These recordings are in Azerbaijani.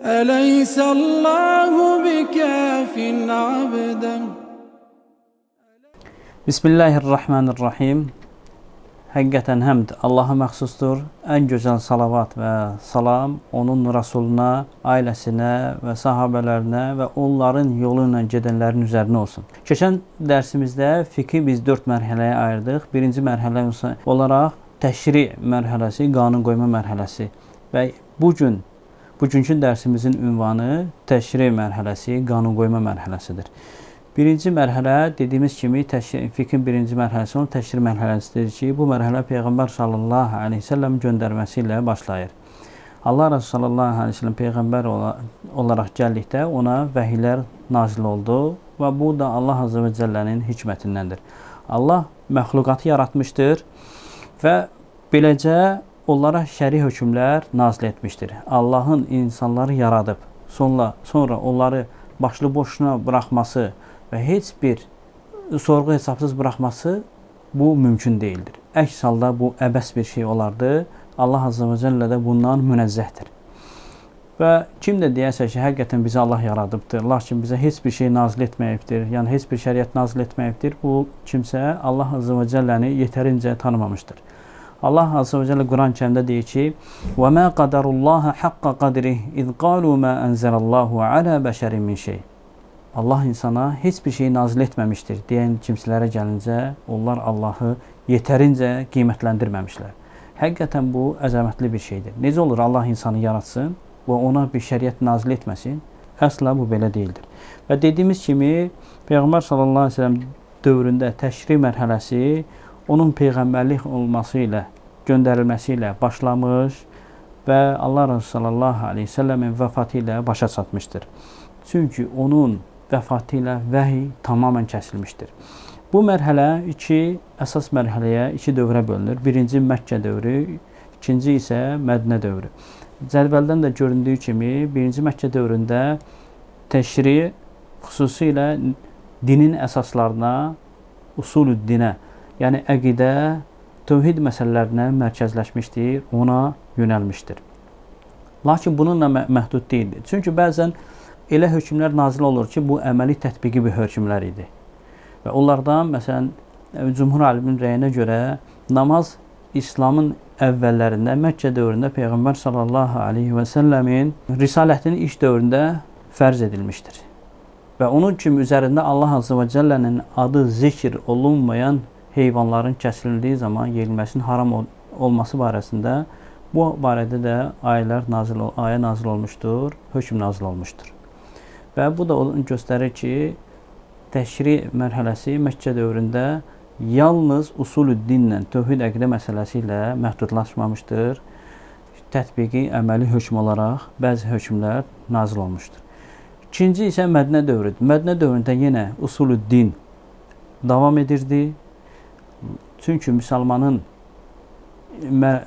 أليس الله بكاف عبده؟ Bismillahirrahmanirrahim. Həqiqətən həmd Allaha məxsusdur. Ən gözəl salavat və salam onun Rasuluna, ailəsinə və sahabələrinə və onların yolu ilə gedənlərin üzərinə olsun. Keçən dərsimizdə fiqhi biz 4 mərhələyə ayırdıq. Birinci mərhələ olaraq təşri mərhələsi, qanun qoyma mərhələsi və bu gün bugünkü dərsimizin ünvanı təşri mərhələsi, qanun qoyma mərhələsidir. Birinci mərhələ dediyimiz kimi fiqhin birinci mərhələsi onun təşri mərhələsidir ki, bu mərhələ Peyğəmbər sallallahu əleyhi və səlləm göndərməsi ilə başlayır. Allah Resulü sallallahu əleyhi və səlləm peyğəmbər olaraq gəldikdə ona vəhiylər nazil oldu və bu da Allah azze və cəllənin hikmətindəndir. Allah məxluqatı yaratmışdır və beləcə onlara şəri hökmlər nazil etmişdir. Allahın insanları yaradıb, sonra onları başlı boşuna buraxması və heç bir sorğu hesabsız buraxması bu mümkün deyildir. Əks halda bu əbəs bir şey olardı. Allah azze və cəllə də bundan münezzəhdir. Və kim də deyərsə ki, həqiqətən bizi Allah yaradıbdır, lakin bizə heç bir şey nazil etməyibdir, yəni heç bir şəriət nazil etməyibdir, bu kimsə Allah azze və cəlləni yetərincə tanımamışdır. Allah azze və cəllə Quran-ı Kərimdə deyir ki: "Və mə qadarullaha haqqa qadrihi iz qalu ma anzalallahu ala bəşərin min şey." Allah insana heç bir şey nazil etməmişdir deyən kimsələrə gəlincə, onlar Allahı yetərincə qiymətləndirməmişlər. Həqiqətən bu əzəmətli bir şeydir. Necə olur Allah insanı yaratsın və ona bir şəriət nazil etməsin? Əsla bu belə deyildir. Və dediyimiz kimi Peyğəmbər sallallahu əleyhi və səlləm dövründə təşri mərhələsi onun peyğəmbərlik olması ilə, göndərilməsi ilə başlamış və Allah Resulü sallallahu əleyhi və səlləmin vəfatı ilə başa çatmışdır. Çünki onun vəfatı ilə vəhiy tamamilə kəsilmişdir. Bu mərhələ iki əsas mərhələyə, iki dövrə bölünür. Birinci Məkkə dövrü, ikinci isə Mədinə dövrü. Cədvəldən də göründüyü kimi, birinci Məkkə dövründə təşri xüsusilə dinin əsaslarına, usulü dinə, yəni əqidə, tövhid məsələlərinə mərkəzləşmişdir, ona yönəlmişdir. Lakin bununla məhdud deyildir. Çünki bəzən elə hökmlər nazil olur ki, bu əməli tətbiqi bir hökmlər idi. Və onlardan, məsələn, Cümhur aliminin rəyinə görə namaz İslamın əvvəllərində, Məkkə dövründə Peyğəmbər sallallahu aleyhi və səlləmin risalətinin ilk dövründə fərz edilmişdir. Və onun kimi üzərində Allah azze və cəllənin adı zikr olunmayan heyvanların kəsildiyi zaman yeyilməsinin haram olması barəsində bu barədə də ayə nazil olmuşdur, hökm nazil olmuşdur. Və bu da onu göstərir ki, təşri mərhələsi Məkkə dövründə yalnız usulü dinlə, tövhid əqidə məsələsi ilə məhdudlaşmamışdır. Tətbiqi, əməli hökm olaraq bəzi hökmlər nazil olmuşdur. İkinci isə Mədinə dövrüdür. Mədinə dövründə yenə usulü din davam edirdi. Çünki müsəlmanın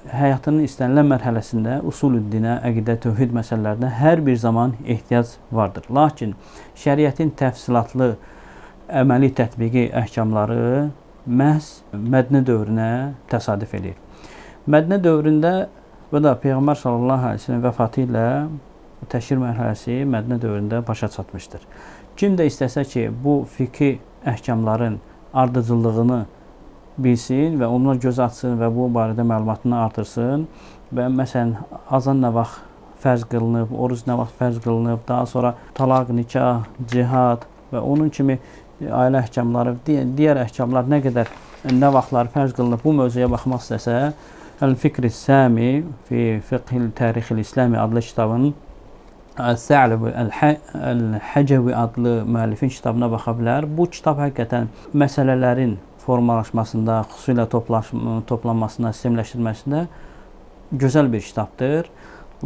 həyatının istənilən mərhələsində usulü dinə, əqidə, tövhid məsələlərinə hər bir zaman ehtiyac vardır. Lakin şəriətin təfsilatlı əməli tətbiqi əhkamları məhz Mədinə dövrünə təsadüf eləyir. Mədinə dövründə bu da Peyğəmbər sallallahu əleyhi və səlləm vəfatı ilə təşri mərhələsi Mədinə dövründə başa çatmışdır. Kim də istəsə ki, bu fiqhi əhkamların ardıcıllığını bilsin və onlar göz açsın və bu barədə məlumatını artırsın və məsələn azan nə vaxt fərz qılınıb, oruc nə vaxt fərz qılınıb, daha sonra talaq, nikah, cihad və onun kimi ailə əhkamları, digər əhkamlar nə qədər nə vaxtlar fərz qılınıb bu mövzuya baxmaq istəsə, Əl-Fikri Sami fi Fiqhil Tarixil İslami adlı kitabın Əs-Sa'lab Əl-Həcəvi adlı müəllifin kitabına baxa bilər. Bu kitab həqiqətən məsələlərin formalaşmasında, xüsusilə toplanmasında, sistemləşdirilməsində gözəl bir kitabdır.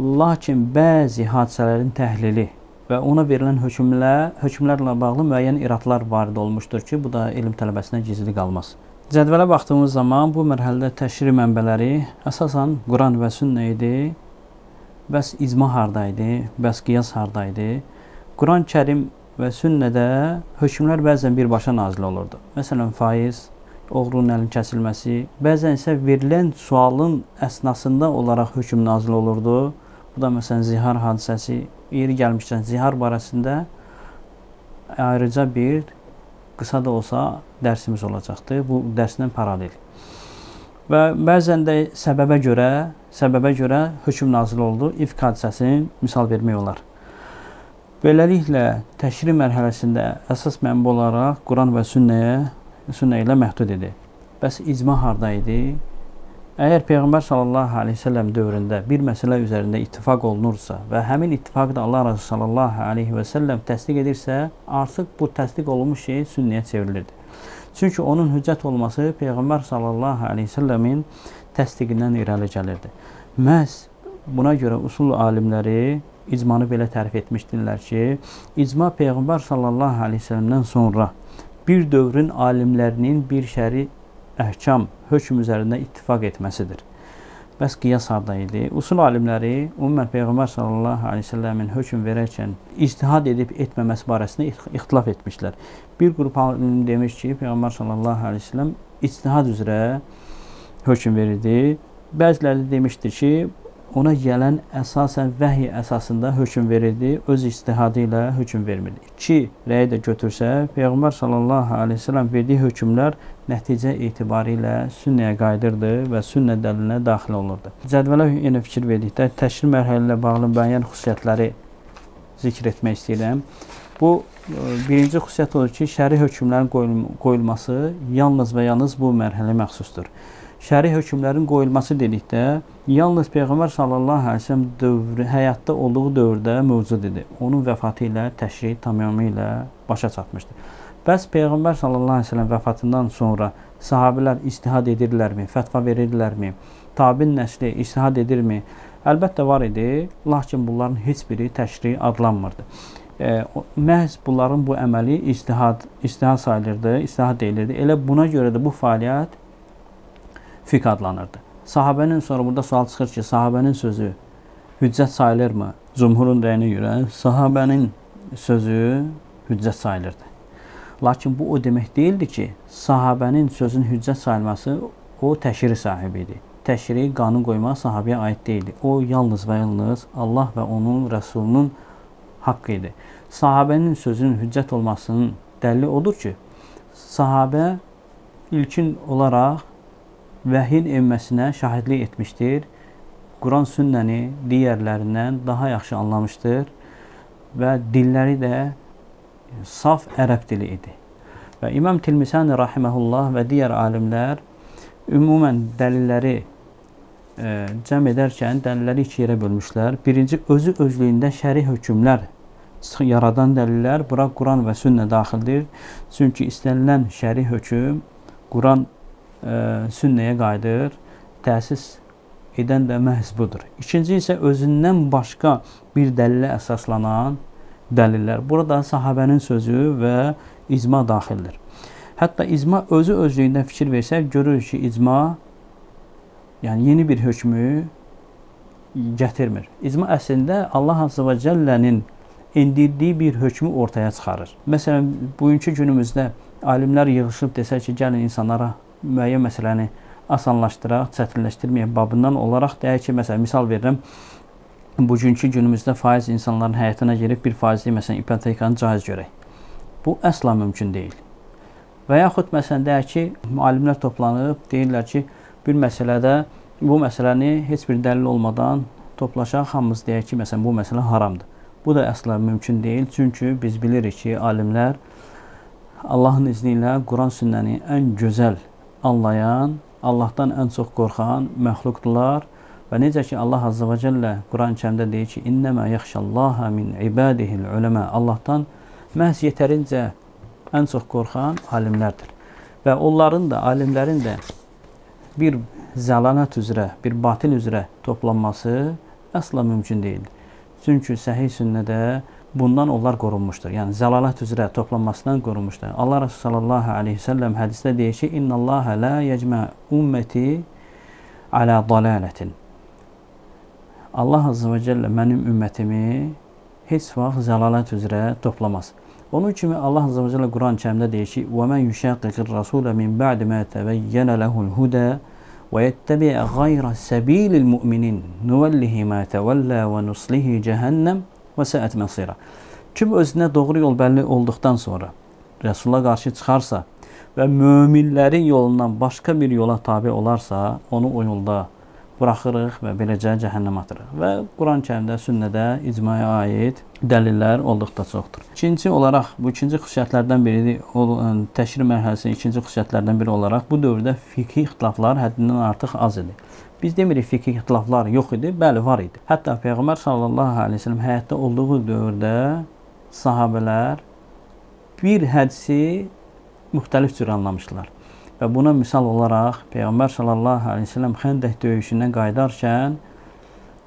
Lakin bəzi hadisələrin təhlili və ona verilən hökmlərlə bağlı müəyyən iradlar varid olmuşdur ki, bu da elm tələbəsinə gizli qalmaz. Cədvələ baxdığımız zaman bu mərhələdə təşri mənbələri əsasən Quran və sünnə idi. Bəs icma harda idi? Bəs qiyas harda idi? Quran-ı Kərim və sünnədə hökmlər bəzən birbaşa nazil olurdu. Məsələn, faiz, oğrunun əlinin kəsilməsi, bəzən isə verilən sualın əsnasında olaraq hökm nazil olurdu. Bu da məsələn zihar hadisəsi, yeri gəlmişkən zihar barəsində ayrıca bir qısa da olsa dərsimiz olacaqdır. Bu dərslə paralel. Və bəzən də səbəbə görə hökm nazil oldu. İfk hadisəsini misal vermək olar. Beləliklə, təşri mərhələsində əsas mənbə olaraq Quran və sünnə ilə məhdud idi. Bəs icma harda idi? Əgər Peyğəmbər sallallahu əleyhi və səlləm dövründə bir məsələ üzərində ittifaq olunursa və həmin ittifaqı da Allah Rəsulü sallallahu əleyhi və səlləm təsdiq edirsə, artıq bu təsdiq olunmuş şey sünnəyə çevrilirdi. Çünki onun hüccət olması Peyğəmbər sallallahu əleyhi və səlləmin təsdiqindən irəli gəlirdi. Məhz buna görə usul alimləri icmanı belə tərif etmişdirlər ki, icma Peyğəmbər sallallahu əleyhi və səlləmdən sonra bir dövrün alimlərinin bir şəri əhkam, hökm üzərində ittifaq etməsidir. Bəs qiyas harda idi? Usul alimləri ümumən Peyğəmbər sallallahu əleyhi və səlləmin hökm verərkən ictihad edib etməməsi barəsində ixtilaf etmişlər. Bir qrup alim demiş ki, Peyğəmbər sallallahu əleyhi və səlləm ictihad üzrə hökm verirdi. Bəziləri demişdir ki, ona gələn əsasən vəhiy əsasında hökm verirdi, öz ictihadı ilə hökm vermirdi. İki rəyi də götürsə, Peyğəmbər sallallahu əleyhi və səlləm verdiyi hökmlər nəticə etibarilə sünnəyə qayıdırdı və sünnə dəlilinə daxil olurdu. Cədvələ yenə fikir verdikdə təşri mərhələ ilə bağlı müəyyən xüsusiyyətləri zikr etmək istəyirəm. Bu birinci xüsusiyyət odur ki, şəri hökmlərin qoyulması yalnız və yalnız bu mərhələyə məxsusdur. Şəri hökmlərin qoyulması dedikdə, yalnız Peyğəmbər sallallahu əleyhi və səlləm dövrü, həyatda olduğu dövrdə mövcud idi. Onun vəfatı ilə təşri tamamilə başa çatmışdı. Bəs Peyğəmbər sallallahu əleyhi və səlləm vəfatından sonra sahabələr ictihad edirlərmi, fətva verirlərmi, tabin nəsli ictihad edirmi? Əlbəttə var idi, lakin bunların heç biri təşri adlanmırdı. Məhz bunların bu əməli ictihad sayılırdı, ictihad deyilirdi. Elə buna görə də bu fəaliyyət fiqh adlanırdı. Sahabənin sonra burada sual çıxır ki, sahabənin sözü hüccət sayılırmı? Cumhurun rəyinə görə sahabənin sözü hüccət sayılırdı. Lakin bu o demək deyildi ki, sahabənin sözünün hüccət sayılması o təşri sahibi idi. Təşri, qanun qoyma sahabəyə aid deyildi. O yalnız və yalnız Allah və onun Rəsulunun haqqı idi. Sahabənin sözünün hüccət olmasının dəlili odur ki, sahabə ilkin olaraq vəhyin enməsinə şahidlik etmişdir. Quran sünnəni digərlərindən daha yaxşı anlamışdır və dilləri də saf ərəb dili idi. Və İmam Tilmisani rahimehullah və digər alimlər ümumən dəlilləri cəm edərkən dəlilləri iki yerə bölmüşlər. Birinci, özü özlüyündə şəri hökmlər yaradan dəlillər, bura Quran və sünnə daxildir. Çünki istənilən şəri hökm Quran sünnəyə qayıdır, təsis edən də məhz budur. İkinci isə özündən başqa bir dəlilə əsaslanan dəlillər. Burada sahabənin sözü və icma daxildir. Hətta icma özü özlüyündən fikir versək, görürük ki, icma yəni yeni bir hökmü gətirmir. İcma əslində Allah Azze və Cəllənin endirdiyi bir hökmü ortaya çıxarır. Məsələn, bugünkü günümüzdə alimlər yığışıb desə ki, gəlin insanlara müəyyən məsələni asanlaşdıraq, çətinləşdirməyək babından olaraq deyək ki, məsələn, misal verirəm, bugünkü günümüzdə faiz insanların həyatına girib bir faizli, məsələn, ipotekanı caiz görək. Bu əsla mümkün deyil. Və yaxud, məsələn, deyək ki, alimlər toplanıb, deyirlər ki, bir məsələdə bu məsələni heç bir dəlil olmadan toplaşaq, hamımız deyək ki, məsələn, bu məsələ haramdır. Bu da əsla mümkün deyil, çünki biz bilirik ki, alimlər Allahın izni ilə Quran sünnəni ən gözəl anlayan, Allahdan ən çox qorxan məxluqdurlar və necə ki Allah Azze və Cəllə Quran-ı Kərimdə deyir ki, İnnəmə yaxşəllaha min ibadihil uləmə. Allahdan məhz yetərincə ən çox qorxan alimlərdir. Və onların da, alimlərin də bir zəlalət üzrə, bir batil üzrə toplanması əsla mümkün deyildir. Çünki səhih sünnədə bundan onlar qorunmuşdur. Yəni zəlalət üzrə toplanmasından qorunmuşdur. Allah Resulü sallallahu əleyhi və səlləm hədisdə deyir ki, "İnnallaha la yecma ümmeti ala dalalətin." Allah Azze və Cəllə mənim ümmətimi heç vaxt zəlalət üzrə toplamaz. Onun kimi Allah Azze və Cəllə Quran-ı Kərimdə deyir ki, "Və men yuşaqiqir rasula min ba'di ma təbəyyənə lehu'l-huda Və yettəbi' gayra səbilil mu'minin nuvellihi ma təvəllə və nuslihi cəhənnəm və səət məsira. Kim özünə doğru yol bəlli olduqdan sonra Rəsula qarşı çıxarsa və möminlərin yolundan başqa bir yola tabi olarsa, onu o yolda buraxırıq və beləcə cəhənnəmə atırıq. Və Quran-ı Kərimdə, sünnədə icmaya aid dəlillər olduqda çoxdur. İkinci olaraq, bu ikinci xüsusiyyətlərdən biridir, təşri mərhələsinin ikinci xüsusiyyətlərdən biri olaraq bu dövrdə fiqhi ixtilaflar həddindən artıq az idi. Biz demirik fiqhi ixtilaflar yox idi, bəli var idi. Hətta Peyğəmbər sallallahu əleyhi və səlləm həyatda olduğu dövrdə sahabelər bir hədisi müxtəlif cür anlamışdılar. Və buna misal olaraq Peyğəmbər sallallahu əleyhi və səlləm Xəndək döyüşündən qayıdarkən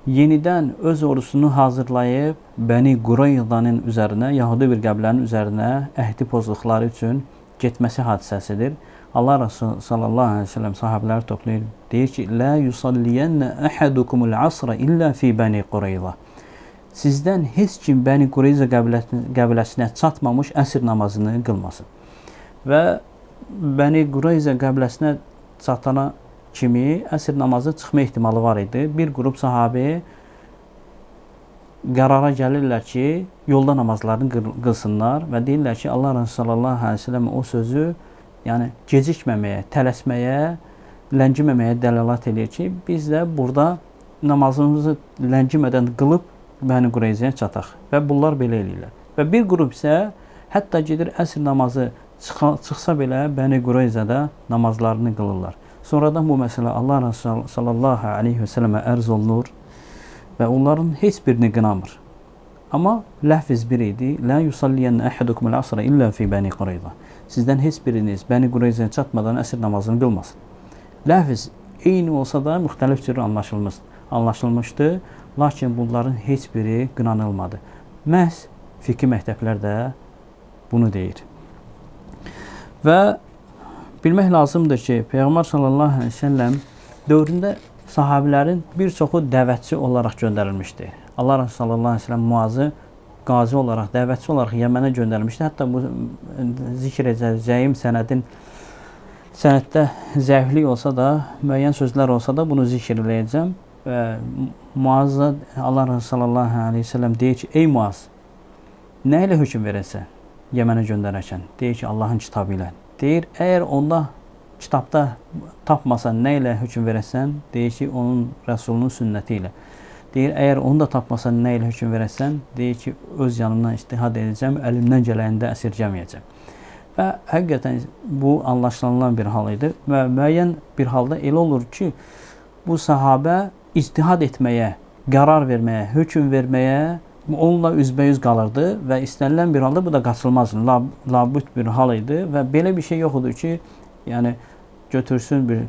yenidən öz ordusunu hazırlayıb Bəni Qurayzanın üzərinə, Yahudi bir qəbilənin üzərinə əhdi pozduqları üçün getməsi hadisəsidir. Allah Resulü sallallahu əleyhi və səlləm sahabeləri toplayır, deyir ki: "La yusalliyənə ahadukumul asra illa fi Bəni Qurayza." Sizdən heç kim Bəni Qurayza qəbiləsinə çatmamış əsr namazını qılmasın. Və Bəni Qurayza qəbiləsinə çatana kimi əsr namazı çıxma ehtimalı var idi. Bir qrup sahabi qərara gəlirlər ki, yolda namazlarını qılsınlar və deyirlər ki, Allah Resulü sallallahu əleyhi və səlləm o sözü, yəni gecikməməyə, tələsməyə, ləngiməməyə dəlalət eləyir ki, biz də burada namazımızı ləngimədən qılıb Bəni Qurayzaya çataq. Və bunlar belə eləyirlər. Və bir qrup isə hətta gedir əsr namazı çıxsa belə Bəni Qurayzada namazlarını qılırlar. Sonradan bu məsələ Allah Resulü sallallahu əleyhi və səlləmə ərz olunur və onların heç birini qınamır. Amma ləfz bir idi. La yusalliyənə ahadukumul asra illa fi Bəni Qurayza. Sizdən heç biriniz Bəni Qurayzaya çatmadan əsr namazını qılmasın. Ləfz eyni olsa da müxtəlif cür anlaşılmışdı. Lakin bunların heç biri qınanılmadı. Məhz fiqhi məktəblər də bunu deyir. Və bilmək lazımdır ki, Peyğəmbər sallallahu əleyhi və səlləm dövründə sahabilərin bir çoxu dəvətçi olaraq göndərilmişdi. Allah Resulü sallallahu əleyhi və səlləm Muazı qazi olaraq, dəvətçi olaraq Yəmənə göndərmişdi. Hətta bu zikr edəcəyim sənəddə zəiflik olsa da, müəyyən sözlər olsa da bunu zikr eləyəcəm. Və Muaz'a Allah Resulü sallallahu əleyhi və səlləm deyir ki, ey Muaz, nə ilə hökm verəsən Yəmənə göndərərkən? Deyir ki, Allahın kitabı ilə. Deyir, əgər onda kitabda tapmasan, nə ilə hökm verəsən? Deyir ki, onun Rəsulunun sünnəti ilə. Deyir, əgər onu da tapmasan, nə ilə hökm verəsən? Deyir ki, öz yanımdan ictihad edəcəm, əlimdən gələni də əsirgəməyəcəm. Və həqiqətən bu anlaşılan bir hal idi və müəyyən bir halda elə olur ki, bu sahabə ictihad etməyə, qərar verməyə, hökm verməyə onunla üzbəyüz qalırdı və istənilən bir halda bu da qaçılmaz, labüd bir hal idi və belə bir şey yox idi ki, yəni götürsün bir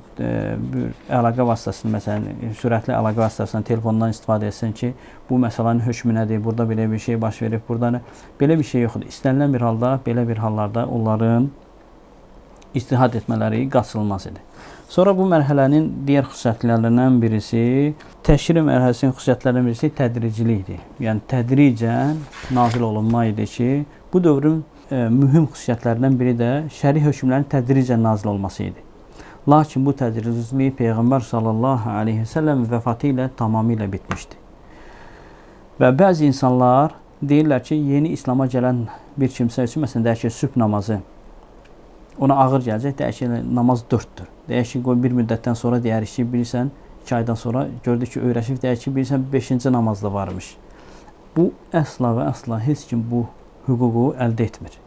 əlaqə vasitəsini, məsələn, sürətli əlaqə vasitəsindən, telefondan istifadə etsin ki, bu məsələnin hökmü nədir, burada belə bir şey baş verib, burada nə? Belə bir şey yox idi. İstənilən bir halda, belə bir hallarda onların ictihad etmələri qaçılmaz idi. Sonra bu mərhələnin digər xüsusiyyətlərindən birisi, təşri mərhələsinin xüsusiyyətlərindən birisi tədricilikdir. Yəni tədricən nazil olunma idi ki, bu dövrün mühüm xüsusiyyətlərindən biri də şəri hökmlərin tədricən nazil olması idi. Lakin bu tədriclik Peyğəmbər sallallahu əleyhi və səlləm vəfatı ilə tamamilə bitmişdi. Və bəzi insanlar deyirlər ki, yeni İslam'a gələn bir kimsə üçün, məsələn, deyək ki, sübh namazı ona ağır gələcək, deyək ki, namaz 4-dür. Deyək ki, qoy bir müddətdən sonra deyərik ki, bilirsən, 2 aydan sonra gördük ki, öyrəşib, deyək ki, bilirsən, 5-ci namaz da varmış. Bu, əsla və əsla heç kim bu hüququ əldə etmir.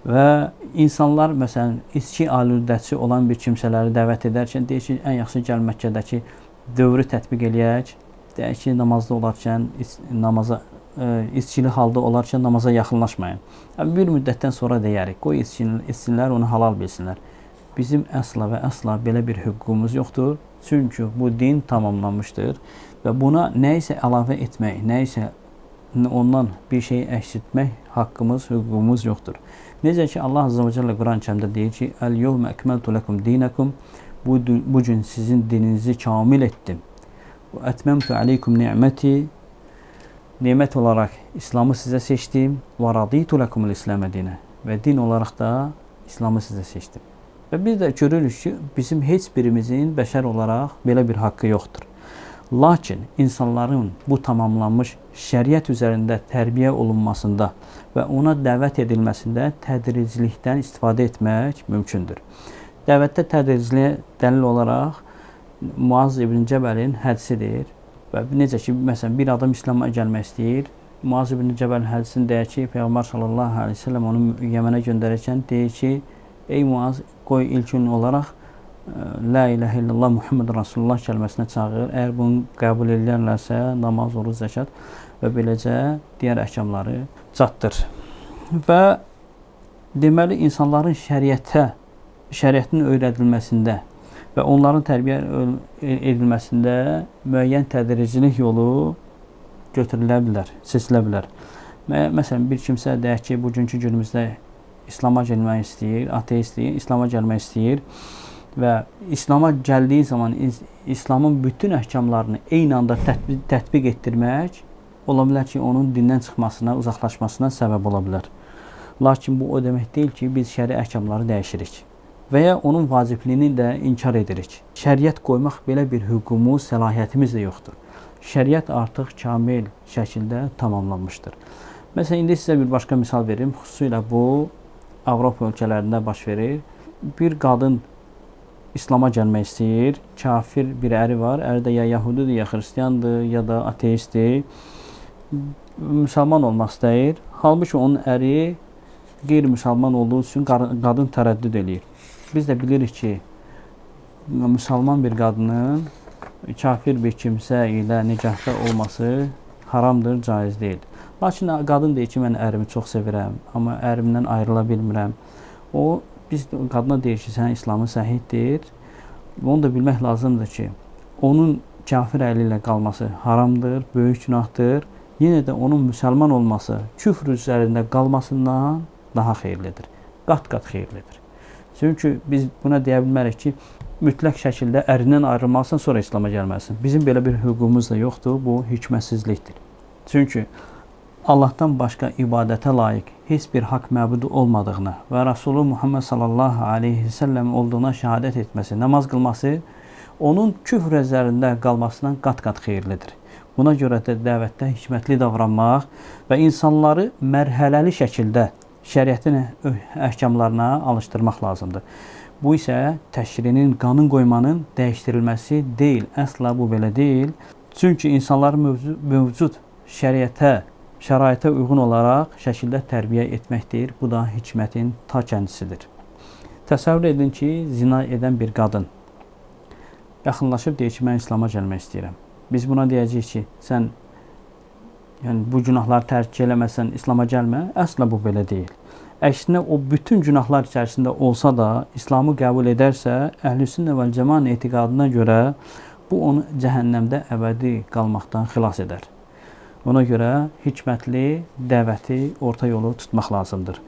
Və insanlar, məsələn, içki aludəçi olan bir kimsələri dəvət edərkən, deyir ki, ən yaxşı gəl Məkkədəki dövrü tətbiq eləyək, deyək ki, namazda olarkən, namaza, içkili halda olarkən namaza yaxınlaşmayın. Bir müddətdən sonra deyərik, qoy içsinlər, onu halal bilsinlər. Bizim əsla və əsla belə bir hüququmuz yoxdur. Çünki bu din tamamlanmışdır və buna nə isə əlavə etmək, nə isə ondan bir şey əksiltmək haqqımız, hüququmuz yoxdur. Necə ki, Allah Azze və Celle Quran-ı Kərimdə deyir ki, Əl-yevmə əkməltu ləkum dinəkum, bu gün sizin dininizi kamil etdim. Və ətməmtu aleykum ni'məti, nemət olaraq İslamı sizə seçdim. Və raditu ləkumul İslamə dinə, və din olaraq da İslamı sizə seçdim. Və biz də görürük ki, bizim heç birimizin bəşər olaraq belə bir haqqı yoxdur. Lakin insanların bu tamamlanmış şəriət üzərində tərbiyə olunmasında və ona dəvət edilməsində tədricilikdən istifadə etmək mümkündür. Dəvətdə tədriciliyə dəlil olaraq Muaz ibn Cəbəlin hədisidir. Və necə ki, məsələn, bir adam İslam'a gəlmək istəyir, Muaz ibn Cəbəlin hədisini deyir ki, Peyğəmbər sallallahu əleyhi və səlləm onu Yəmənə göndərərkən deyir ki, ey Muaz, qoy ilkin olaraq La ilahə illallah Muhammed Rasulullah kəlməsinə çağır. Əgər bunu qəbul edərlərsə, namaz, oruc, zəkat və beləcə digər əhkamları çatdır. Və deməli, insanların şəriətin öyrədilməsində və onların tərbiyə edilməsində müəyyən tədricilik yolu götürülə bilər, seçilə bilər. Məsələn, bir kimsə deyək ki, bugünkü günümüzdə İslam'a gəlmək istəyir, ateistdir, İslam'a gəlmək istəyir və İslam'a gəldiyi zaman İslamın bütün əhkamlarını eyni anda tətbiq etdirmək ola bilər ki, onun dindən çıxmasına, uzaqlaşmasına səbəb ola bilər. Lakin bu o demək deyil ki, biz şəri əhkamları dəyişirik və ya onun vacibliyini də inkar edirik. Şəriət qoymaq belə bir hüququmuz, səlahiyyətimiz də yoxdur. Şəriət artıq kamil şəkildə tamamlanmışdır. Məsələn, indi sizə bir başqa misal verim. Xüsusilə bu Avropa ölkələrində baş verir. Bir qadın İslam'a gəlmək istəyir. Kafir bir əri var. Əri də ya yahudidir, ya xristiyandır, ya da ateistdir. Müsəlman olmaq istəyir. Halbuki onun əri qeyri-müsəlman olduğu üçün qadın tərəddüd eləyir. Biz də bilirik ki, müsəlman bir qadının kafir bir kimsə ilə nikahda olması haramdır, caiz deyil. Lakin qadın deyir ki, mən ərimi çox sevirəm, amma ərimdən ayrıla bilmirəm. Biz qadına deyir ki, sənin İslamın səhihdir. Onu da bilmək lazımdır ki, onun kafir əli ilə qalması haramdır, böyük günahdır. Yenə də onun müsəlman olması küfr üzərində qalmasından daha xeyirlidir. Qat-qat xeyirlidir. Çünki biz buna deyə bilmərik ki, mütləq şəkildə ərindən ayrılmalısan, sonra İslam'a gəlməlisin. Bizim belə bir hüququmuz da yoxdur, bu hikmətsizlikdir. Çünki Allahdan başqa ibadətə layiq heç bir haqq məbudu olmadığını və Rasulü Muhammed sallallahu aleyhi və səlləm olduğuna şəhadət etməsi, namaz qılması onun küfr üzərində qalmasından qat-qat xeyirlidir. Buna görə də dəvətdə hikmətli davranmaq və insanları mərhələli şəkildə şəriətin əhkamlarına alışdırmaq lazımdır. Bu isə təşrinin, qanun qoymanın dəyişdirilməsi deyil. Əsla bu belə deyil. Çünki insanları mövcud şəriətə, şəraitə uyğun olaraq şəkildə tərbiyə etməkdir. Bu da hikmətin ta kəndisidir. Təsəvvür edin ki, zina edən bir qadın yaxınlaşıb deyir ki, mən İslam'a gəlmək istəyirəm. Biz buna deyəcəyik ki, sən yəni, bu günahları tərk eləməsən, İslam'a gəlmə. Əsla bu belə deyil. Əksinə, o bütün günahlar içərisində olsa da, İslamı qəbul edərsə, Əhl-i Sünnə vəl-Cəmaın etiqadına görə bu onu cəhənnəmdə əbədi qalmaqdan xilas edər. Ona görə hikmətli dəvəti, orta yolu tutmaq lazımdır.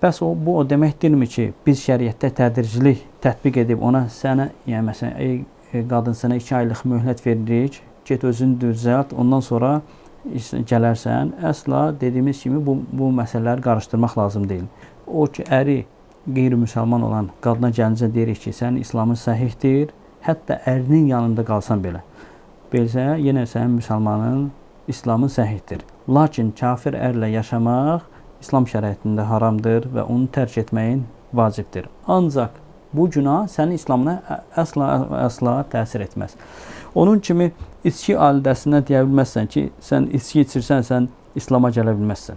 Bəs bu o demək deyilmi ki, biz şəriətdə tədricilik tətbiq edib ona sənə, yəni məsələn, ey qadın, sənə 2 aylıq möhlət veririk, get özünü düzəlt, ondan sonra gələrsən. Əsla dediyimiz kimi bu məsələləri qarışdırmaq lazım deyil. O ki, əri qeyri-müsəlman olan qadına gəlincə deyirik ki, sənin İslamın səhihdir, hətta ərinin yanında qalsan belə. Beləcə, yenə sənin müsəlmanın İslamın səhihdir. Lakin kafir ərlə yaşamaq İslam şəraitində haramdır və onu tərk etməyin vacibdir. Ancaq bu günah sənin İslamına əsla təsir etməz. Onun kimi içki alidəsinə deyə bilməzsən ki, sən içki içirsən, sən İslam'a gələ bilməzsən.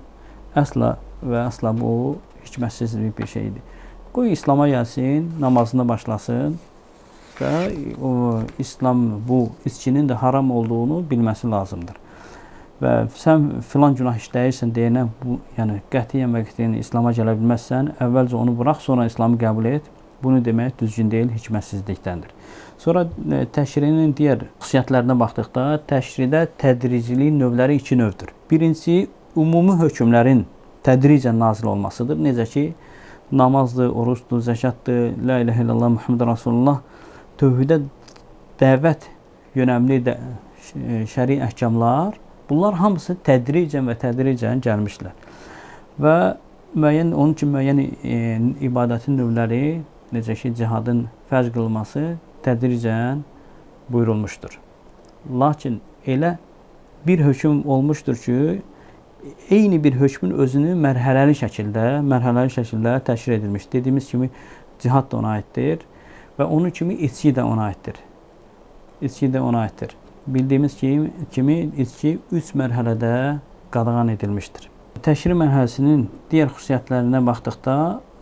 Əsla və əsla bu hikmətsiz bir şeydir. Qoy İslam'a gəlsin, namazına başlasın və o İslam bu içkinin də haram olduğunu bilməsi lazımdır. Və sən filan günah işləyirsən deyənə, bu, yəni qətiyyən və qətiyyən İslam'a gələ bilməzsən, əvvəlcə onu bıraq, sonra İslamı qəbul et. Bunu demək düzgün deyil, hikmətsizlikdəndir. Sonra təşrinin digər xüsusiyyətlərinə baxdıqda, təşridə tədriciliyin növləri 2 növdür. Birincisi, ümumi hökmlərin tədricən nazil olmasıdır. Necə ki, namazdır, orucdur, zəkatdır, la ilahə illallah, Muhammed Rasulullah, tövhidə dəvət yönəmli də, şəri əhkamlar, bunlar hamısı tədricən və tədricən gəlmişlər. Və müəyyən, onun üçün müəyyən ibadətin növləri Necə ki, cihadın fərz qılınması tədricən buyurulmuşdur. Lakin elə bir hökm olmuşdur ki, eyni bir hökmün özünü mərhələli şəkildə təşkil edilmiş. Dediyimiz kimi cihad da ona aiddir və onun kimi içki də ona aiddir. İçki də ona aiddir. Bildiyimiz kimi içki 3 mərhələdə qadağan edilmişdir. Təşri mərhələsinin digər xüsusiyyətlərinə baxdıqda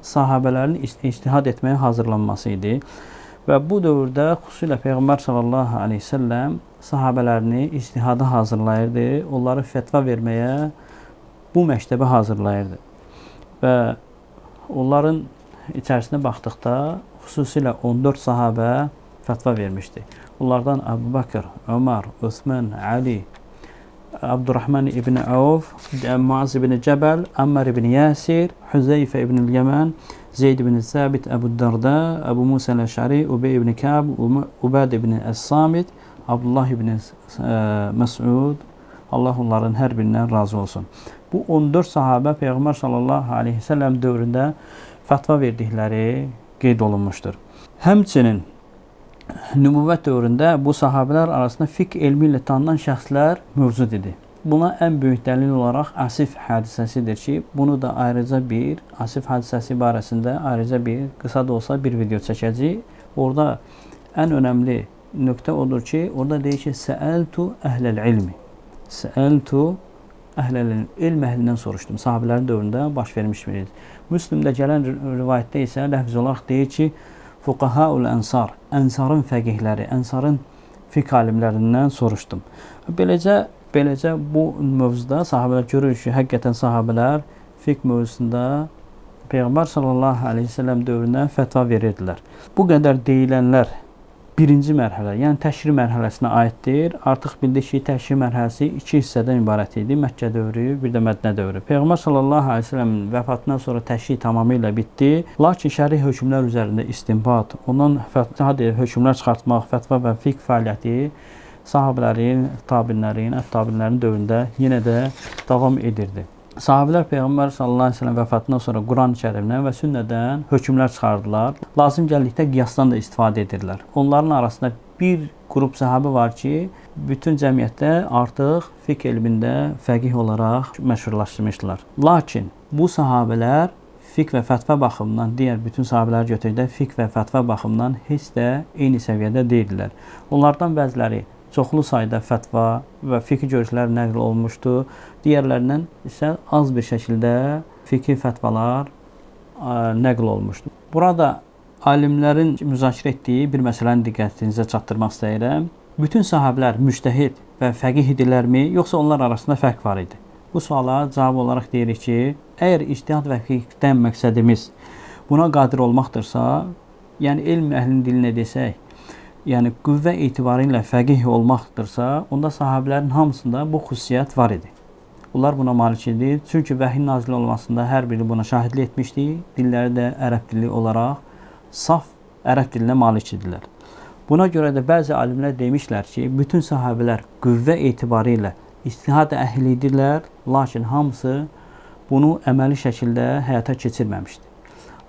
sahabələrin ictihad etməyə hazırlanması idi. Və bu dövrdə xüsusilə Peyğəmbər sallallahu əleyhi və səlləm sahabələrini ictihada hazırlayırdı, onları fətva verməyə bu məktəbə hazırlayırdı. Və onların içərisinə baxdıqda xüsusilə 14 sahabə fətva vermişdi. Onlardan Əbu Bakr, Ömər, Osman, Ali, Abdurrahman ibn Avf, Muaz ibn Cəbəl, Ammar ibn Yasir, Hüzeyfə ibn Yəmən, Zeyd ibn Sabit, Əbu Darda, Əbu Musa el-Əş'ari, Ubey ibn Ka'b, Ubad ibn Əs-Samit, Abdullah ibn Məsud. Allah onların hər birindən razı olsun. Bu 14 sahabə Peyğəmbər sallallahu əleyhi və səlləm dövründə fətva verdikləri qeyd olunmuşdur. Həmçinin nübüvvət dövründə bu sahabələr arasında fiqh elmi ilə tanınan şəxslər mövcud idi. Buna ən böyük dəlil olaraq Asif hadisəsidir ki, bunu da ayrıca bir Asif hadisəsi barəsində ayrıca bir qısa da olsa bir video çəkəcəyik. Orada ən önəmli nöqtə odur ki, orada deyir ki, səəltu əhləl ilmi. Səəltu əhləl ilmi. Elm əhlindən soruşdum. Sahabələrin dövründə baş vermiş bir. Müslimdə gələn rivayətdə isə ləfz olaraq deyir ki, Fuqahaul Ənsar, Ənsarın fəqihləri, Ənsarın fiqh alimlərindən soruşdum. Beləcə bu mövzuda sahabələr görürük ki, həqiqətən sahabələr fiqh mövzusunda Peyğəmbər sallallahu əleyhi və səlləm dövründə fətva verirdilər. Bu qədər deyilənlər birinci mərhələ, yəni təşri mərhələsinə aiddir. Artıq bildik ki, təşri mərhələsi iki hissədən ibarət idi. Məkkə dövrü, bir də Mədinə dövrü. Peyğəmbər sallallahu əleyhi və səlləmin vəfatından sonra təşri tamamilə bitdi. Lakin şəri hökmlər üzərində istinbat, ondan fətva hökmlər çıxartmaq, fətva və fiqh fəaliyyəti sahabələrin, tabinlərin, ət-tabinlərin dövründə yenə də davam edirdi. Sahabələr Peyğəmbər sallallahu əleyhi və səlləm vəfatından sonra Quran-ı Kərimdən və sünnədən hökmlər çıxardılar. Lazım gəldikdə qiyasdan da istifadə edirlər. Onların arasında bir qrup sahabə var ki, bütün cəmiyyətdə artıq fiqh elmində fəqih olaraq məşhurlaşmışdılar. Lakin bu sahabələr fiqh və fətva baxımından digər bütün sahabələri götürdükdə fiqh və fətva baxımından heç də eyni səviyyədə deyildilər. Onlardan bəziləri çoxlu sayda fətva və fiqhi görüşlər nəql olunmuşdu. Digərlərindən isə az bir şəkildə fiqhi fətvalar nəql olunmuşdu. Burada alimlərin müzakirə etdiyi bir məsələni diqqətinizə çatdırmaq istəyirəm. Bütün sahabələr müctəhid və fəqih idilərmi, yoxsa onlar arasında fərq var idi? Bu suala cavab olaraq deyirik ki, əgər ictihad və fiqhdən məqsədimiz buna qadir olmaqdırsa, yəni elm əhlinin dilinə desək, yəni qüvvə etibarı ilə fəqih olmaqdırsa, onda sahabələrin hamısında bu xüsusiyyət var idi. Onlar buna malik idi. Çünki vəhin nazil olmasında hər biri buna şahidlik etmişdi. Dilləri də ərəb dili olaraq saf ərəb dilinə malik idilər. Buna görə də bəzi alimlər demişlər ki, bütün sahabələr qüvvə etibarı ilə ictihad əhli idilər, lakin hamısı bunu əməli şəkildə həyata keçirməmişdi.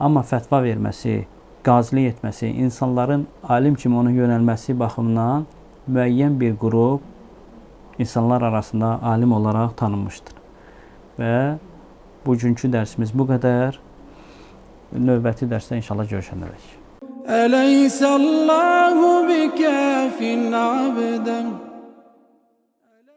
Amma fətva verməsi, qazilik etməsi, insanların alim kimi ona yönəlməsi baxımından müəyyən bir qrup insanlar arasında alim olaraq tanınmışdır. Və bugünkü dərsimiz bu qədər. Növbəti dərsdə inşallah görüşənədək. Əleyhissallahu bikafin abdən.